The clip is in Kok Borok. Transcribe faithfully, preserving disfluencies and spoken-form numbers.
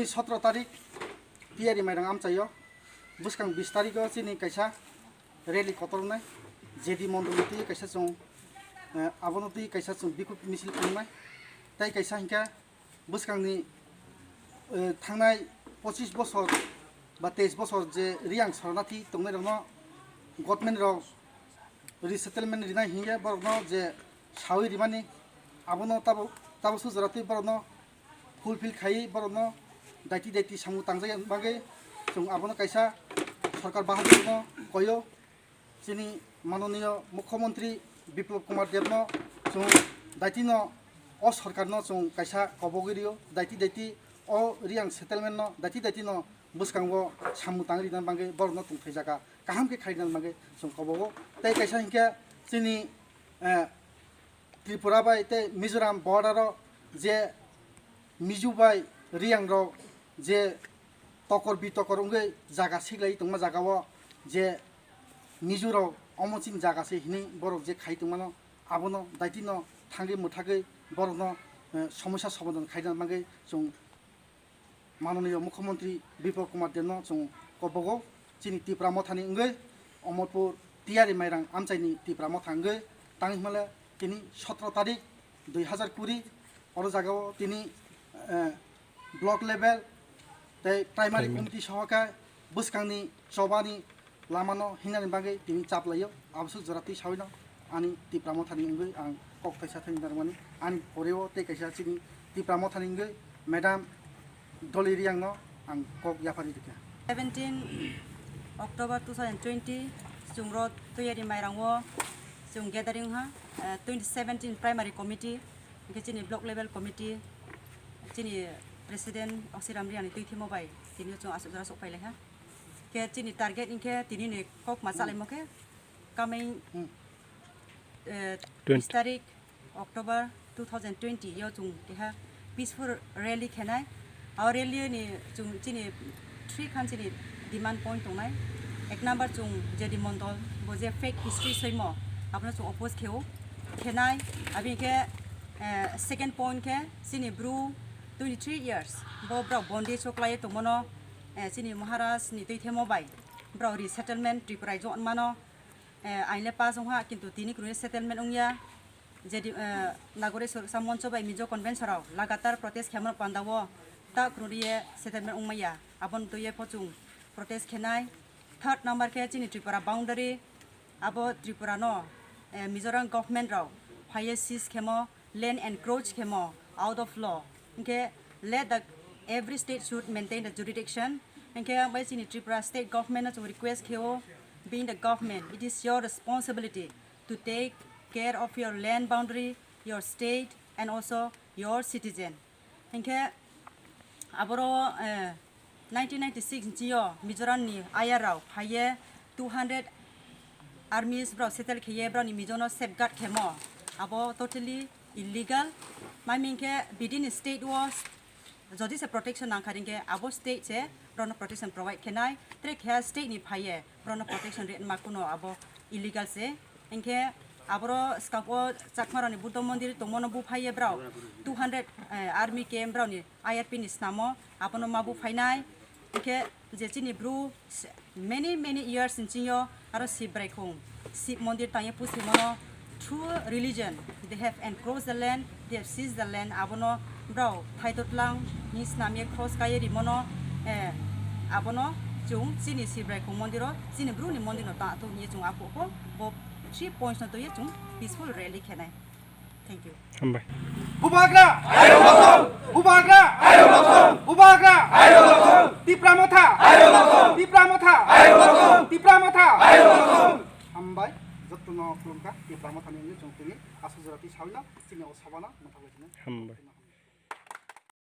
Sotro tarik Tiyari Mairang amchaio bwskang bis tarikgo chini kaisa rally kotor wngnai, J D Mondol twi kaisa chwng, eh, abono twi kaisa chwng bikhuk misil wngnai. Tai kaisa hinkhe bwskangni, eh, thangnai pochis bosor ba teis bosor je Riyang Saranati tongnairokno government rok resettlement rinai hinkhe borokno je sawi rimani abono tabo, tabo sujora twi borokno fulfill khai borokno daiti daiti samung tangjak bagwi chwng abono kaisa sorkar bahadur no koyo. Chini manoniyo mukhyamantri Biplab Kumar Debno chwng daitino o sorkarno chwng kaisa kobogwi rio, daiti daiti o Riyang settlement no daiti daiti no bwskango samung tang rina bagwi borokno tongthai jaga kaham khe khairina bagwi chwng kobogo. Tei kaisa hinkhe chini, eh, Tripura bai tei Mizoram border o je Mizo bai Riyang rok je tokor bitokor wngwi jaga siklai tongma jaga o je Mizo rok omo chini jaga se hinwi borok je khai tongmano abono daiti no thangwi mwthagwi borokno, eh, somosya somadhan khaina bagwi chwng Manoniyo Mukhyamantri Biplab Kumar Debno chwng kobogo chini Tipra Mothani wngwi Omorpur Tiyari Mairang amchaini Tipra Motha wngwi tangwi hwnmale tini sotro tarik dui hazar kuri oro jagao tini, eh, block level tei primary Primary. Committee soho khe bwskangni chobani lamano hinani bagwi tini chaplaio. Aboswk jora twi sawino ani Tipra Mothani wngwi ang kok thaisa thani narwkmani. Ani poreo tei kaisa chini Tipra Mothani wngwi Madam Doli Riyangno ang kok yapharwi rikha. Seventeen October two thousand twenty chwng ro Tiyari Mairango chwng gathering ha, eh, twenty seventeen primary committee, hwnkhe chini block level committee, chini president Oksiram Riyangni twi thimo bai tini chwng aswk jora sok pailai ha. Khe chini target hinkhe tini ni kok ma chalaimo khe coming, hmm, eh, Twenty. Bis tarik October two thousand twenty yo chwng keha peaceful rally khenai. O rally ni chwng chini three khan chini demand point tongnai. Ek number chwng J D Mondol bo je fake history soimo abono chwng oppose kheo khenai. Abini khe, eh, second point khe chini bru twenty three years bo brao bondi choklai tongmano, eh, chini Maharaj ni twi themo bai brao resettlement Tripura raijo mano, eh, aile pass wngha, kintu tini kwrwini settlement wngya. Jedi, eh, Nagori Suraksa Moncho bai Mizo Convention rao lagatar protest khaimano pandao ta kwrwriye settlement wngmaya. Aboni twiye pho chwng protest khenai. Third number khe chini Tripura boundary, abo Tripura no, eh, Mizoram government rao phaiye seize khemo, land encroach khemo out of law. Hinkhe let the every state should maintain the jurisdiction. Hinkhe ang bai chini Tripura state government no chwng request kheo, being the government, it is your responsibility to take care of your land boundary, your state and also your citizen. Hinkhe aboro, eh, nineteen ninety-six ni chio Mizoram ni ayar rao phaiye two hundred armies brao settle kheye brao ni Mizo no safeguard khemo. Abo totally illegal. Mai ming khe bidini state o jodi se protection nangkha ringkhe abo state se brao no protection provide khenai. Tre khe state ni phaiye brao no protection ri ma kuno abo illegal se. Hinkhe aboro skang o Chakma rao ni Buddha mondir tongmano buphaiye brao two hundred, eh, army camp brao ni I R P ni snamo abono ma buphainai. Hinkhe je chini bru many, many years ni chingyo aro Sibrai khung, Sib mondir tangye pusimano through religion they have encroached the land, they have seized the land, abono brao thaito tlang ni snamye cross kaiye rimono, eh, abono chwng chini Sibrai khung mondiro chini bru ni mondirno ta thung hinye chwng aphuru bo three points no twiye chwng peaceful rally khenai. Thank you. Hambai. Bubagra! Bubagra! Bubagra! Tipra Motha! Tipra Motha! Tipra Motha! Hambai. Jotto no khulumkha Tipra Motha ni wngwi chwng tini aswk jora twi sawino chini o sabano motha bai sino. Hambai.